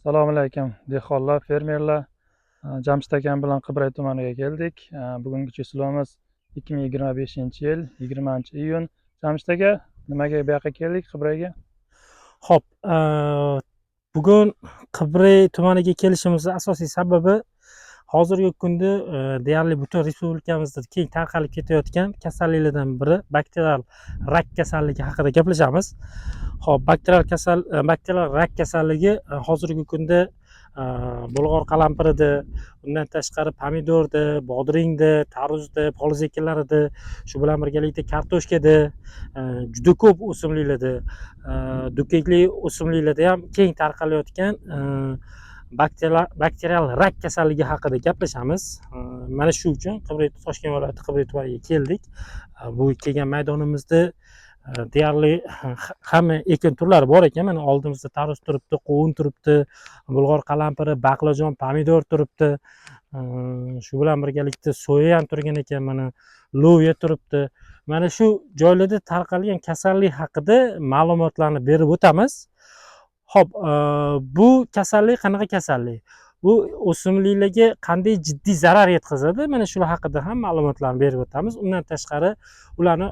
Assalomu alaykum, dehqonlar, fermerlar. Jamshid akam bilan Qibray tumaniga keldik. Bugungi число miz 2025-yil 20-iyun. Jamshid aka, nimaga bu yoqqa keldik, Qibrayga? Xo'p, bugun Qibray tumaniga kelishimizni asosiy sababi hozirgi kunda deyarli butun respublikamizda keng tarqalib ketayotgan kasalliklardan biri bakterial rak kasalligi haqida gaplashamiz. Xo'p, bakterial rak kasalligi hozirgi kunda bulg'or qalampirida, undan tashqari pomidorda, bodringda, tarvuzda, poliz ekinlarida, shu bilan birgalikda kartoshkada, juda ko'p o'simliklarda, dukkakli o'simliklarda ham keng tarqalayotgan bakterial rak kasalligi haqida gaplashamiz. Mana shu uchun Qibray, Toshkent viloyati Qibray tumaniga keldik. Bu kelgan maydonimizda deyarli hamma ekin turlari bor ekan. Mana oldimizda tarvuz turibdi, qovun turibdi, bulg'or qalampiri, baqlajon, pomidor turibdi. Shu bilan birgalikda soya ham turgan ekan, mana loviya turibdi. Mana shu joylarda tarqalgan kasallik haqida ma'lumotlarni berib o'tamiz. Xo'p, bu kasallik qanaqa kasallik? Bu o'simliklarga qanday jiddiy zarar yetkazadi? Mana shular haqida ham ma'lumotlarni berib o'tamiz. Undan tashqari ularni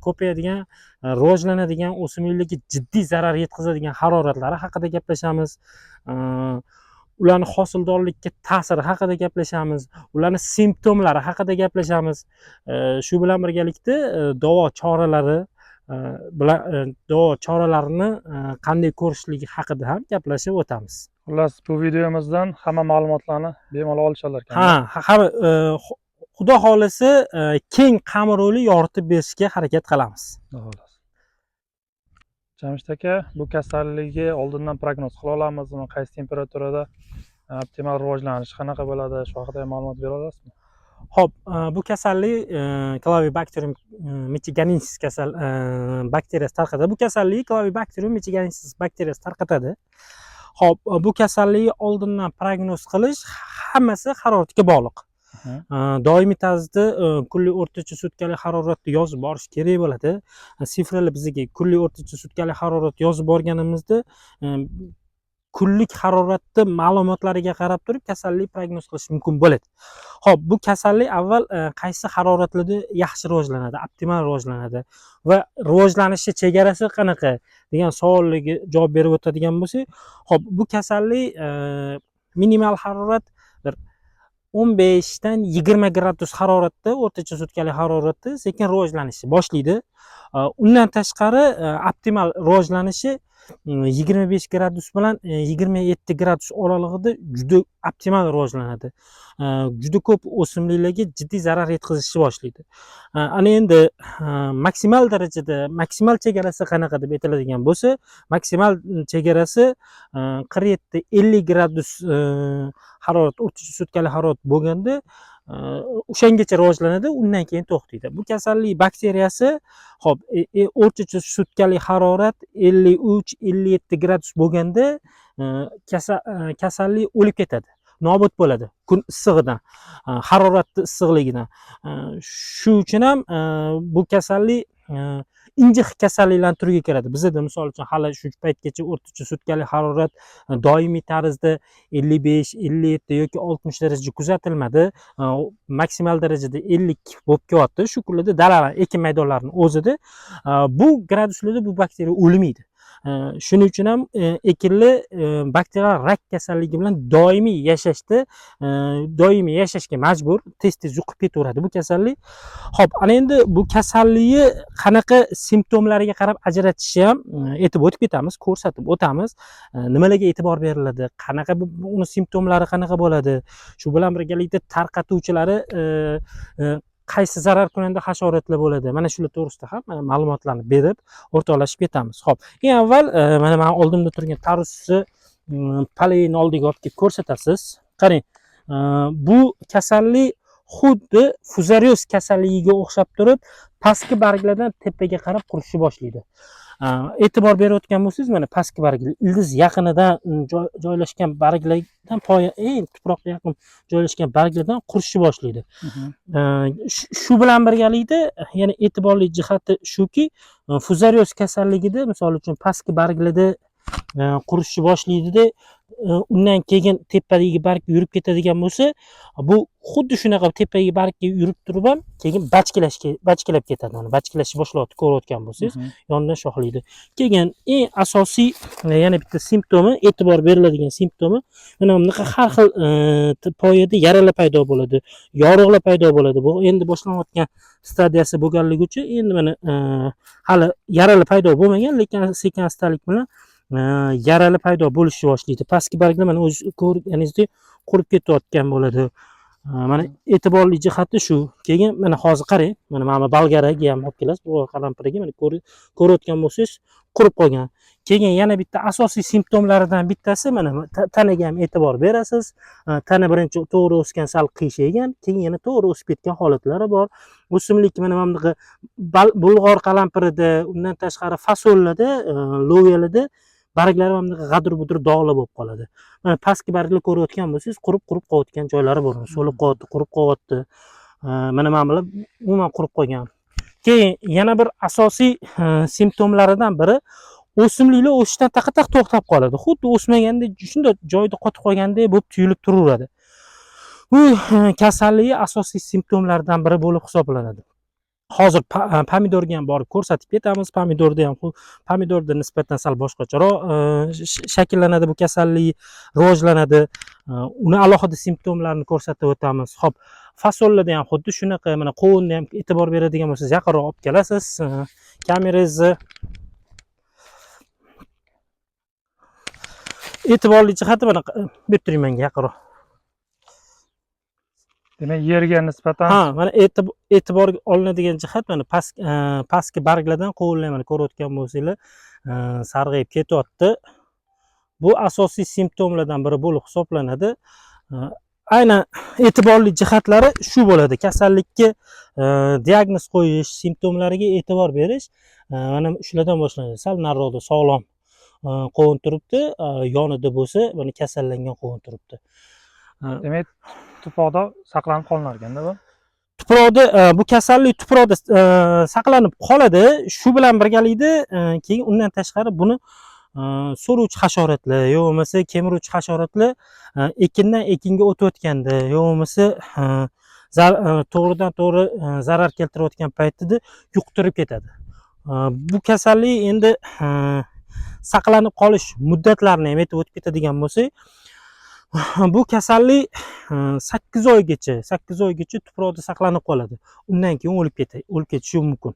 ko'payadigan, rivojlanadigan o'simliklarga jiddiy zarar yetkazadigan haroratlari haqida gaplashamiz. Ularni hosildorlikka ta'siri haqida gaplashamiz, ularni simptomlari haqida gaplashamiz. Shu bilan birgalikda davo choralari bilan davo choralarini qanday ko'rishligi haqida ham gaplashib o'tamiz. Xullas, bu videomizdan hamma ma'lumotlarni bemalol olishalar ekan. Ha, hamma, xudo xohlasa, keng qamrovli yoritib berishga harakat qilamiz. Xudo xohlasa. Jamshid aka, bu kasalligi oldindan prognoz qila olamizmi? Qaysi temperaturada optimal rivojlanishi qanaqa bo'ladi? Shu haqida ham ma'lumot bera olasizmi? Xo'p, bu kasallik Clavibacterium michiganensis kasal bakteriyasi tarqatadi. Bu kasallik Clavibacterium michiganensis bakteriyasi tarqatadi. Xo'p, bu kasallikni oldindan prognoz qilish hammasi haroratga bog'liq. Doimiy tarzda kunlik o'rtacha sutkalik haroratni yozib borish kerak bo'ladi. Цифра lar bizga kunlik o'rtacha sutkalik harorat yozib borganimizda kunlik haroratni ma'lumotlariga qarab turib kasallik prognoz qilish mumkin bo'ladi. Xo'p, bu kasallik avval qaysi haroratlarda yaxshi rivojlanadi, optimal rivojlanadi va rivojlanishi chegarasi qanaqa degan savolga javob berib o'tadigan bo'lsak, xo'p, bu kasallik minimal harorat bir 15 dan 20 gradus haroratda, o'rtacha sutkalik haroratda sekin rivojlanishni boshlaydi. Undan tashqari optimal rivojlanishi 25 gradus bilan 27 gradus oralig'ida juda optimal rivojlanadi. Juda ko'p o'simliklarga jiddiy zarar yetkazishni boshlaydi. Ana endi maksimal darajada, maksimal chegarasi qanaqa deb aytiladigan bo'lsa, maksimal chegarasi 47-50 gradus harorat, o'rtacha sutkalik harorat bo'lganda o'shangacha rivojlanadi, undan keyin to'xtaydi. Bu kasallik bakteriyasi, xo'p, o'rtacha sutkalik harorat 53-57 gradus bo'lganda kasallik o'lib ketadi, nobud bo'ladi kun issig'idan, haroratni issiqligidan. Shu uchun ham bu kasallik injiq kasalliklar turiga kiradi. Bizada misol uchun hali shu paytgacha o'rtacha sutkalik harorat doimiy tarzda 55, 57 yoki 60 daraja kuzatilmadi. Maksimal darajada 50 bo'lib kelyapti. Shu kunlarda dalalar, ekin maydonlarining o'zida bu graduslarda bu bakteriya o'lmaydi. Shuning uchun ham ekinlar bakterial rak kasalligi bilan doimiy yashashda, doimiy yashashga majbur, tez tez yuqib ketaveradi bu kasallik. Xo'p, ana endi bu kasallikni qanaqa simptomlariga qarab ajratishni ham aytib o'tib ketamiz, ko'rsatib o'tamiz. Nimalarga e'tibor beriladi, qanaqa uni simptomlari qanaqa bo'ladi, shu bilan birgalikda tarqatuvchilari qaysi zararkunanda hasharotlar bo'ladi, mana shular to'g'risida ham ma'lumotlarni berib o'rtoqlashib ketamiz. Xo'p, eng avval mana mani oldimda turgan tarvuzni palayini oldiga olib kelib ko'rsatasiz. Qarang, bu kasallik xuddi fuzarioz kasalligiga o'xshab turib, pastki barglardan tepaga qarab qurishni boshlaydi. E'tibor berayotgan bo'lsangiz, mana pastki barglar, ildiz yaqinidan joylashgan barglardan, poya eng tuproqqa yaqin joylashgan barglardan qurishni boshlaydi. Shu bilan birgalikda yana e'tiborli jihati shuki, fuzarioz kasalligida misol uchun pastki barglarda qurishni boshlaydida, undan keyin tepadagi barg yurib ketadigan bo'lsa, bu xuddi shunaqa tepadagi bargga yurib turib ham keyin bachkilab ketadi. Mana bachkilashni boshlayapti, ko'rayotgan bo'lsangiz, yonidan shoxlaydi. Keyin eng asosiy yana bitta simptomi, e'tibor beriladigan simptomi, mana bunaqa har xil poyada yaralar paydo bo'ladi, yoriqlar paydo bo'ladi. Bu endi boshlanayotgan stadiyasi bo'lganligi uchun endi mana hali yaralar paydo bo'lmagan, lekin sekin astalik bilan yaralar paydo bo'lishni boshlaydi. Pastki barglar mana o'zi ko'rganingizdek qurib ketayotgan bo'ladi. Mana e'tiborli jihati shu. Keyin mana hozir qarang, mana bu bolgaraga ham olib kelasiz, bu qalampiriga mana ko'rayotgan bo'lsangiz qurib qolgan. Keyin yana bitta asosiy simptomlaridan bittasi mana tanaga ham e'tibor berasiz. Tana birinchi to'g'ri o'sgan, sal qiyshaygan, keyin yana to'g'ri o'sib ketgan holatlari bor. O'simlik mana bunaqa bulg'or qalampirida, undan tashqari fasollarda, loviyalarda barglari mana bunaqa g'adir-budir dog'lar bo'lib qoladi. Mana pastki barglar ko'rayotgan bo'lsangiz, qurib-qurib qolayotgan joylari bor. So'lib qolyapti, qurib qolyapti. Mana bular umuman qurib qolgan. Keyin yana bir asosiy simptomlaridan biri o'simliklar o'sishdan taqa-taq to'xtab qoladi. Xuddi o'smagandek, shunday joyida qotib qolgandek bo'lib tuyulib turaveradi. Bu kasalligi asosiy simptomlaridan biri bo'lib hisoblanadi. Hozir pomidorga ham borib ko'rsatib ketamiz. Pomidorda ham pomidorda nisbatan sal boshqacharoq shakllanadi bu kasallik, rivojlanadi. Uni alohida simptomlarini ko'rsatib o'tamiz. Xo'p, fasollarda ham xuddi shunaqa, mana qovunda ham e'tibor beradigan bo'lsangiz, yaqinroq olib kelasiz kamerangizni. E'tiborli jihati mana berib turing menga yaqinroq. Demak, yerga nisbatan Ha, mana e'tiborga olinadigan jihat mana pastki barglardan qovunlar mana ko'rayotgan bo'lsanglar, sarg'ayib ketyapti. Bu asosiy simptomlardan biri bo'lib hisoblanadi. Aynan e'tiborli jihatlari shu bo'ladi. Kasallikka diagnoz qo'yish, simptomlariga e'tibor berish, mana shulardan boshlanadi. Sal nariroqda sog'lom qovun turibdi, yonida bo'lsa mana kasallangan qovun turibdi. Demak, tuproqda saqlanib qolinar ekanda bu. Tuproqda bu kasallik tuproqda saqlanib qoladi. Shu bilan birgalikda keyin undan tashqari buni so'ruvchi hasharotlar, yo bo'lmasa kemiruvchi hasharotlar ekindan ekinga o'tayotganda, yo bo'lmasa to'g'ridan to'g'ri zarar keltirayotgan paytida yuqtirib ketadi. Bu kasallik endi saqlanib qolish muddatlarini ham aytib o'tib ketadigan bo'lsak, bu kasallik 8 oygacha tuproqda saqlanib qoladi. Undan keyin o'lib ketishi mumkin.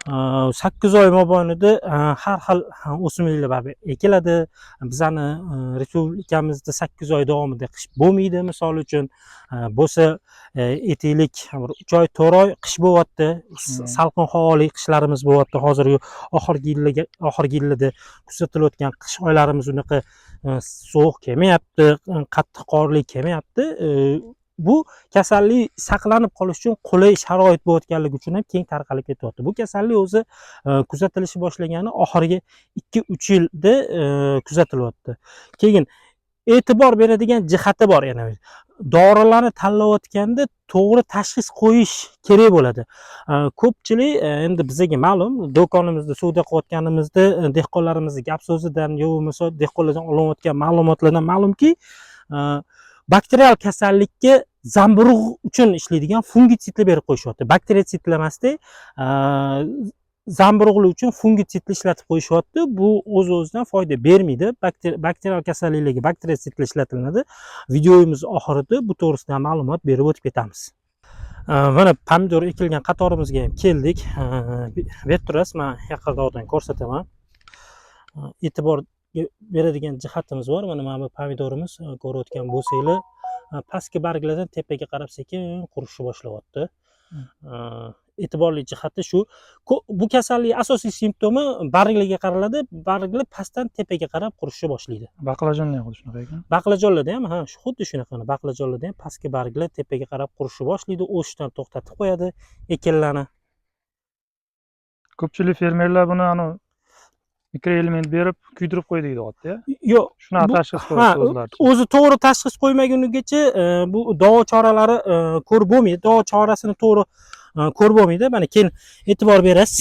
8 oy mobaynida har xil o'simliklar baribir ekiladi. Bizani respublikamizda 8 oy davomida qish bo'lmaydi, misol uchun. Bo'lsa, aytaylik, bir 3 oy, 4 oy qish bo'lyapti. Salqin havoli qishlarimiz bo'lyapti. Hozirgi oxirgi yillarda kuzatilayotgan qish oylarimiz unaqa sovuq kelmayapti, qattiq qorli kelmayapti. Bu kasallik saqlanib qolish uchun qulay sharoit bo'layotganligi uchun ham keng tarqalib ketyapti. Bu kasallik o'zi kuzatilishi boshlagani oxirgi 2-3 yilda kuzatilyapti. Keyin e'tibor beradigan jihati bor yana. Dorilarni tanlayotganda to'g'ri tashxis qo'yish kerak bo'ladi. Ko'pchilik endi bizga ma'lum, do'konimizda savdo qilayotganimizda, dehqonlarimizning gap so'zidan yo bo'lmasa dehqonlardan olinayotgan ma'lumotlardan ma'lumki, bakterial kasallikka zamburug' uchun ishlaydigan fungitsidlar berib qo'yishyapti. Bakteriotsidlar emasda, zamburug'lar uchun fungitsidlar ishlatib qo'yishyapti. Bu o'z-o'zidan foyda bermaydi. Bakterial kasalliklarga bakteriotsidlar ishlatiladi. Videomiz oxirida bu to'g'risida ma'lumot berib o'tib ketamiz. Mana pomidor ekilgan qatorimizga ham keldik. Berib turasiz, men yaqinroqdan ko'rsataman. E'tibor beradigan jihatimiz bor. Mana bu pomidorimiz, ko'rayotgan bo'lsanglar, pastki barglardan tepaga qarab sekin qurishni boshlayapti. E'tiborli jihati shu. Bu kasallik asosiy simptomi barglarga qaraladi, barglar pastdan tepaga qarab qurishni boshlaydi. Baqlajonlar ham xuddi shunaqa ekan. Baqlajonlarda ham, ha, shu xuddi shunaqa. Baqlajonlarda ham pastki barglar tepaga qarab qurishni boshlaydi, o'sishdan to'xtatib qo'yadi ekinlarni. Ko'pchilik fermerlar buni mikroelement berib kuydirib qo'ydi deyapti-ya. Yo'q, Shunaqa tashxis qo'yishdi o'zlaricha. O'zi to'g'ri tashxis qo'ymagunigacha, bu davo choralari ko'rib bo'lmaydi. Davo chorasini to'g'ri ko'rib bo'lmaydi. Mana keyin e'tibor berasiz.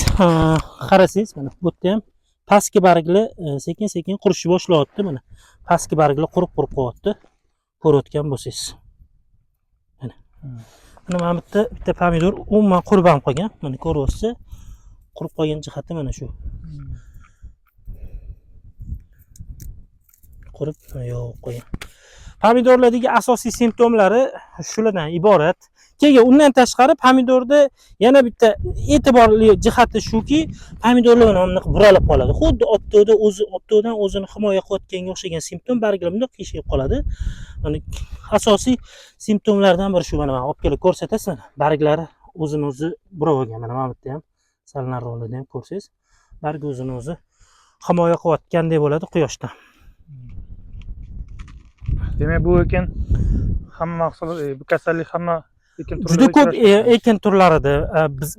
Qarasangiz, mana bu yerda ham Pastki barglar sekin sekin qurishni boshlayapti mana. Pastki barglar qurib qurib qolyapti. Ko'rayotgan bo'lsangiz. Mana. Mana bu yerda bitta pomidor umuman qurib ham qolgan. Mana ko'ryapsiz. Qurib qolgan jihati mana shu. Qurib yo'q qo'ygan. Pomidorlardagi asosiy simptomlari shulardan iborat. Keyin undan tashqari pomidorda yana bitta e'tiborli jihati shuki, pomidorlar mana bunaqa buralib qoladi. Xuddi oftobda o'zi oftobdan o'zini himoya qilayotganga o'xshagan simptom, barglar bundoq qiyshayib qoladi. Mana asosiy simptomlardan biri shu. Mana olib kelib ko'rsatasiz, mana barglari o'zini o'zi burab olgan. Mana bu yerda ham sal nariroqlarda ham ko'rsangiz, barg o'zini o'zi himoya qilayotgandek bo'ladi quyoshdan. Demak, bu ekin hamma mahsulot, bu kasallik hamma ekin turlarida Juda ko'p uchrashadi. Ekin turlarida biz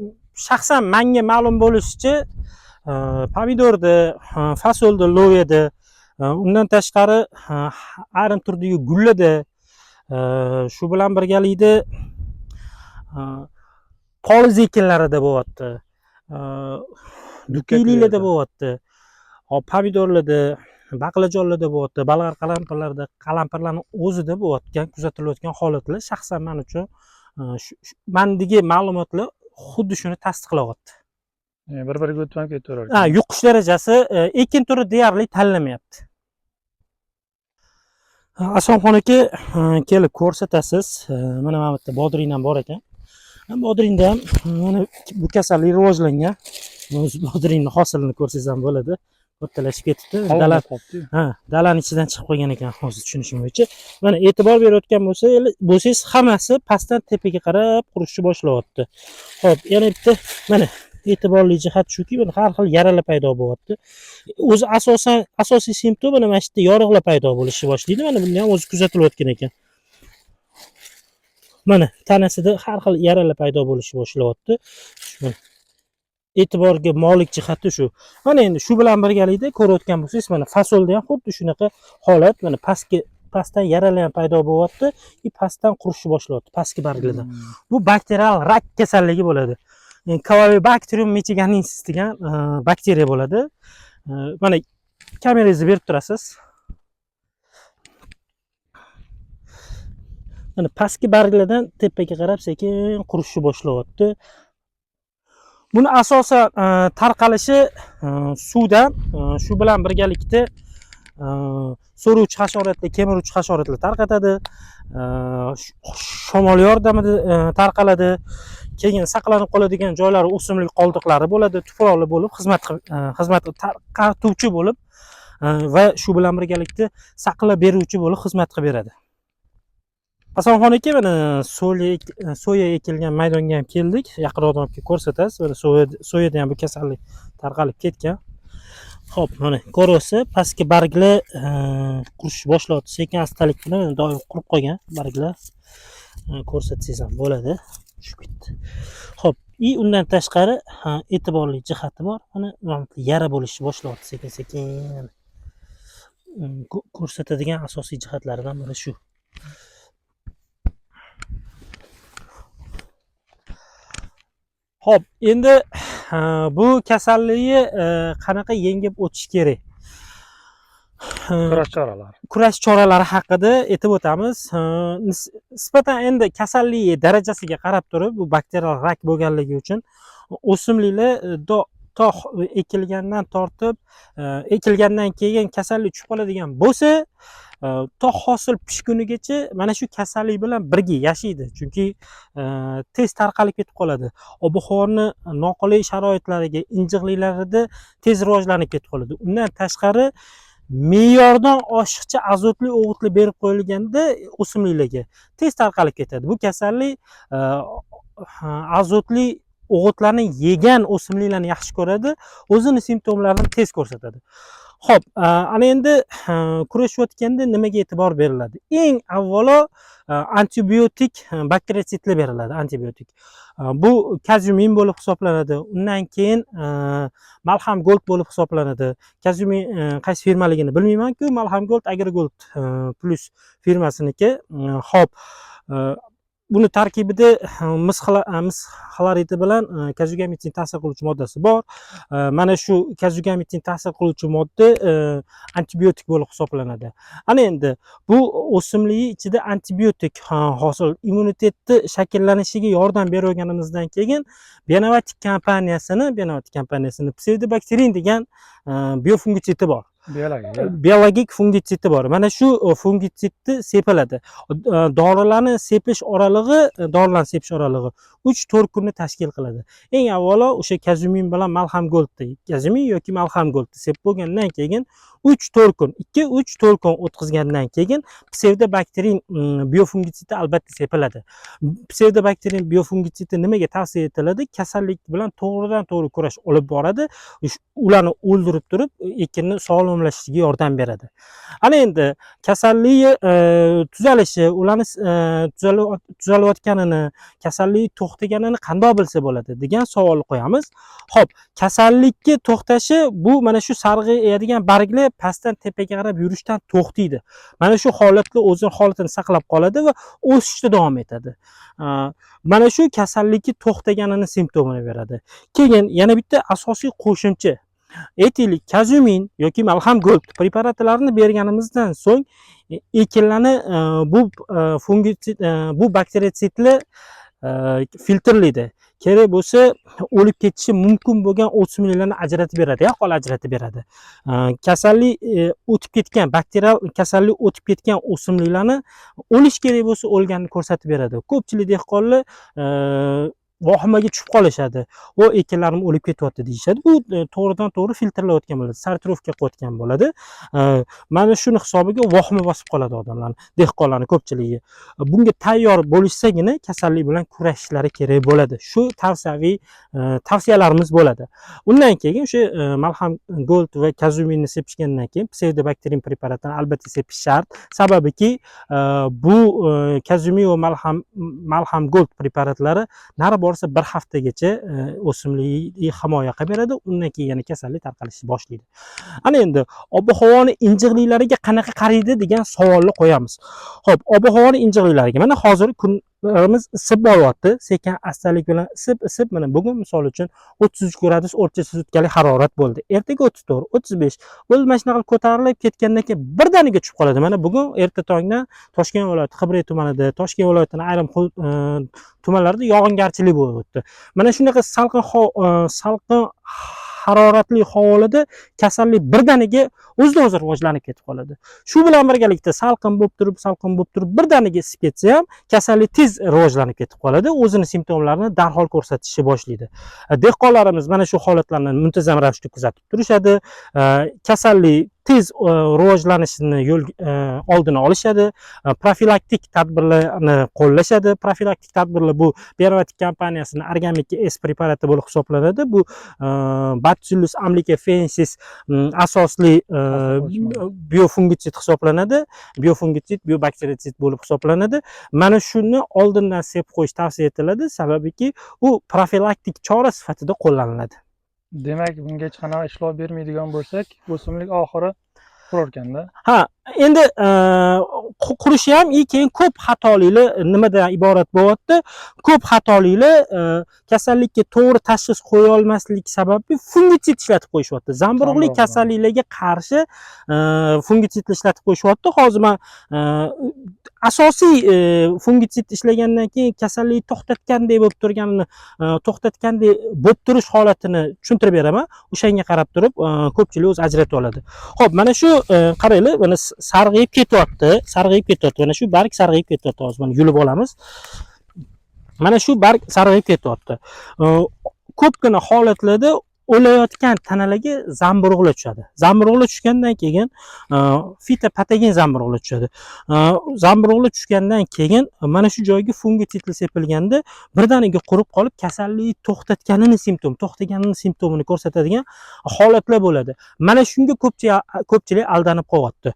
shaxsan menga ma'lum bo'lishicha, pomidorda, fasolda, loviyada, undan tashqari ayrim turdagi gullarda, shu bilan birgalikda poliz ekinlarida bo'lyapti, dukiyliklarda bo'lyapti, hop, pomidorlarda, baqlajonlarda bo'lyapti, balg'ar qalampirlarda, qalampirlarni o'zida bo'layotgan, kuzatilayotgan holatlar shaxsan men uchun mandagi ma'lumotlar xuddi shuni tasdiqlayapti. Bir-biriga o'tib ham ketaverar Ha, ekan. yuqish darajasi ekin turi deyarli tanlamayapti. Asomxon aka, kelib ko'rsatasiz. Mana bu yerda bodring ham bor ekan. Bodringda ham mana bu kasallik rivojlangan. O'zi bodringni hosilini ko'rsangiz ham bo'ladi. Kattalashib ketibdi. Dala Qolib qolibdi. Ha, dalani ichidan chiqib qolgan ekan hozir tushunishim bo'yicha. Mana e'tibor berayotgan bo'lsangiz hammasi pastdan tepaga qarab qurishni boshlayapti. Xo'p, yana bitta mana e'tiborli jihat shuki, mana har xil yaralar paydo bo'lyapti. O'zi asosan asosiy simptom mana shu yerda yoriqlar paydo bo'lishni boshlaydi. Mana bunda ham o'zi kuzatilayotgan ekan. Mana tanasida har xil yaralar paydo bo'lishni boshlayapti. Mana e'tiborga molik jihati shu. Mana endi shu bilan birgalikda ko'rayotgan bo'lsangiz, mana fasolda ham xuddi shunaqa holat, mana pastdan yaralar ham paydo bo'lyapti, и pastdan qurishni boshlayapti, pastki barglardan. Bu bakterial rak kasalligi bo'ladi. Campylobacterium michiganensis degan bakteriya bo'ladi. Mana kamerangizni berib turasiz. Mana pastki barglardan tepaga qarab sekin qurishni boshlayapti. Buni asosan tarqalishi suvdan, shu bilan birgalikda so'ruvchi hasharotlar, kemiruvchi hasharotlar tarqatadi. Shamol yordamida tarqaladi. Keyin saqlanib qoladigan joylari o'simlik qoldiqlari bo'ladi, tuproqli bo'lib xizmat tarqatuvchi bo'lib va shu bilan birgalikda saqlab beruvchi bo'lib xizmat qilib beradi. Hasanxon aka, mana soya ekilgan maydonga ham keldik. Yaqinroqdan olib kelib ko'rsatasiz. Mana soyada ham bu kasallik tarqalib ketgan. Xo'p, mana ko'ryapsiz, pastki barglar qurish boshlayapti. Sekin astalik bilan mana doim qurib qolgan barglar. Ko'rsatsangiz ham bo'ladi. Tushib ketdi. Xo'p, i undan tashqari, ha, e'tiborli jihati bor. Mana yara bo'lishni boshlayapti sekin-sekin. Ko'rsatadigan asosiy jihatlaridan biri shu. Xo'p, endi bu kasallikni qanaqa yengib o'tish kerak? Kurash choralari. Kurash choralari haqida aytib o'tamiz. Nisbatan endi kasallik darajasiga qarab turib, bu bakterial rak bo'lganligi uchun o'simliklar to ekilgandan tortib, ekilgandan keyin kasallik tushib qoladigan bo'lsa, to hosil pishgunigacha mana shu kasallik bilan birga yashaydi. Chunki tez tarqalib ketib qoladi. Ob-havoni noqulay sharoitlariga, injiqliklarida tez rivojlanib ketib qoladi. Undan tashqari me'yordan oshiqcha azotli o'g'itli berib qo'yilganda o'simliklarga tez tarqalib ketadi. Bu kasallik azotli o'g'itlarni yegan o'simliklarni yaxshi ko'radi, o'zini simptomlarini tez ko'rsatadi. Xo'p, ana endi kurashayotganda nimaga e'tibor beriladi? Eng avvalo antibiotik, bakteritsidlar beriladi, antibiotik. Bu kazyumin bo'lib hisoblanadi. Undan keyin Malham Gold bo'lib hisoblanadi. Kazyumin qaysi firmaligini bilmayman-ku, Malham Gold, Agrogold Plus firmasiniki. Xo'p, Buni tarkibida mis xloridi bilan kazugamitin ta'sir qiluvchi moddasi bor. Mana shu kazugamitin ta'sir qiluvchi modda antibiotik bo'lib hisoblanadi. Ana endi bu o'simlik ichida antibiotik hosil immunitetni shakllanishiga yordam berganimizdan keyin Bionovatik kompaniyasini psevdobakterin degan biofungitsidi bor. Biologik. Biologik fungitsidi bor. Mana shu fungitsidni sepiladi. Dorilarni sepish oralig'i 3-4 kunni tashkil qiladi. Eng avvalo o'sha kazumin bilan malham goldni, kazumin yoki malham goldni sepib bo'lgandan keyin 3-4 kun, 2-3-4 kun o'tkazgandan keyin psevdobakterin biofungitsidi albatta sepiladi. Psevdobakterin biofungitsidi nimaga tavsiya etiladi? Kasallik bilan to'g'ridan to'g'ri kurash olib boradi. Ularni o'ldirib turib, ekinni sog'lomlashishiga yordam beradi. Ana endi kasalligi tuzalishi, ularni tuzalayotganini, kasallik to'xtaganini qandoq bilsa bo'ladi degan savolni qo'yamiz. Xo'p, kasallikka to'xtashi bu mana shu sarg'ayadigan barglar pastdan tepaga qarab yurishdan to'xtaydi. Mana shu holatda o'zini holatini saqlab qoladi va o'sishda davom etadi. Mana shu kasallikka to'xtaganini simptomini beradi. Keyin yana bitta asosiy qo'shimcha, aytaylik, kazumin yoki malham gold preparatlarini berganimizdan so'ng ekinlarni bu fungitsid, bu bakteritsидlar filtrlaydi. Kerak bo'lsa, o'lib ketishi mumkin bo'lgan o'simliklarni ajratib beradi, yaqqol ajratib beradi. Kasallik o'tib ketgan, bakterial kasallik o'tib ketgan o'simliklarni o'lish kerak bo'lsa o'lganini ko'rsatib beradi. Ko'pchilik dehqonlar vahimaga tushib qolishadi. "O, ekinlarim o'lib ketyapti", deyishadi. Bu to'g'ridan to'g'ri filtrlayotgan bo'ladi, сортировка qilayotgan bo'ladi. Mana shuni hisobiga vahima bosib qoladi odamlarni, dehqonlarni ko'pchiligi. Bunga tayyor bo'lishsagina kasallik bilan kurashishlari kerak bo'ladi. Shu tavsiyaviy tavsiyalarimiz bo'ladi. Undan keyin o'sha malham gold va kazuminni sepishgandan keyin psevdobakterin preparatini albatta sepish shart. Sababiki, bu kazumin va malham gold preparatlari nari borsa bir haftagacha o'simlikni himoya qilib beradi. Undan keyin yana kasallik tarqalishni boshlaydi. Ana endi ob havoni injiqliklariga qanaqa qaraydi degan savolni qo'yamiz. Xo'p, ob havoni injiqliklariga mana hozir kunlarimiz isib boryapti. Sekin astalik bilan isib isib mana bugun misol uchun 33 gradus o'rtacha sutkalik harorat bo'ldi. Ertaga 34, 35 bo'ldi, mana shunaqa qilib ko'tarilib ketgandan keyin birdaniga tushib qoladi. Mana bugun erta tongdan Toshkent viloyati Qibray tumanida, Toshkent viloyatining ayrim tumanlarida yog'ingarchilik bo'lib o'tdi. Mana shunaqa salqin haroratli havolarda kasallik birdaniga o'zidan o'zi rivojlanib ketib qoladi. Shu bilan birgalikda salqin bo'lib turib, salqin bo'lib turib birdaniga isib ketsa ham kasallik tez rivojlanib ketib qoladi, o'zini simptomlarini darhol ko'rsatishni boshlaydi. Dehqonlarimiz mana shu holatlarni muntazam ravishda kuzatib turishadi. Kasallik tez rivojlanishini yo'l oldini olishadi, profilaktik tadbirlarni qo'llashadi. Profilaktik tadbirlar bu Bionovatik kompaniyasini Organic S preparati bo'lib hisoblanadi. Bu Bacillus amlicifensis asosli biofungitsid hisoblanadi, biofungitsid, biobakteritsid bo'lib hisoblanadi. Mana shuni oldindan sepib qo'yish tavsiya etiladi, sababiki u profilaktik chora sifatida qo'llaniladi. Demak, bunga hech qanaqa ishlov bermaydigan bo'lsak, o'simlik oxiri qurar ekanda. Ha, endi qurishi ham и keyin ko'p xatoliklar nimadan iborat bo'lyapti? Ko'p xatoliklar kasallikka to'g'ri tashxis qo'ya olmaslik sababli fungitsid ishlatib qo'yishyapti. Zamburug'li Zamburug', kasalliklarga qarshi fungitsidni ishlatib qo'yishyapti. Hozir man asosiy fungitsid ishlagandan keyin kasallik to'xtatgandek bo'lib turganini, to'xtatgandek bo'lib turish holatini tushuntirib beraman. O'shanga qarab turib ko'pchilik o'zi ajratib oladi. Xo'p, mana shu qaranglar, mana sarg'ayib ketyapti, sarg'ayib ketyapti. Mana shu barg sarg'ayib ketyapti. Hozir mana yulib olamiz. Mana shu barg sarg'ayib ketyapti. Ko'pgina holatlarda o'layotgan tanalarga zamburug'lar tushadi. Zamburug'lar tushgandan keyin fitopatogen zamburug'lar tushadi. Zamburug'lar tushgandan keyin mana shu joyga fungitsidlar sepilganda birdaniga qurib qolib, kasallik to'xtatganini simptom, to'xtaganini simptomini ko'rsatadigan holatlar bo'ladi. Mana shunga ko'pchilik aldanib qolyapti.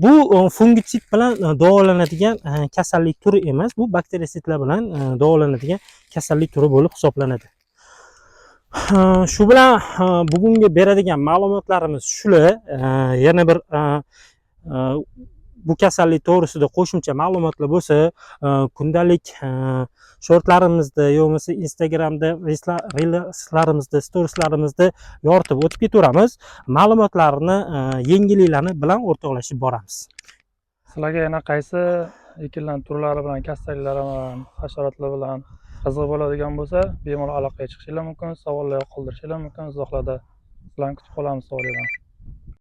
Bu fungitsid bilan davolanadigan kasallik turi emas, bu bakterisidlar bilan davolanadigan kasallik turi bo'lib hisoblanadi. Shu bilan bugungi beradigan ma'lumotlarimiz shular. Yana bir Bu kasallik to'g'risida qo'shimcha ma'lumotlar bo'lsa, kundalik shortlarimizda yo bo'lmasa Instagramda reelslarimizda, storieslarimizda yoritib o'tib ketaveramiz. Ma'lumotlarni, yangiliklarni bilan o'rtoqlashib boramiz. Sizlarga yana qaysi ekinlar turlari bilan, kasalliklari bilan, hasharotlar bilan qiziq bo'ladigan bo'lsa, bemalol aloqaga chiqishinglar mumkin, savollar qoldirishinglar mumkin. Izohlarda sizlarni kutib qolamiz savollarni.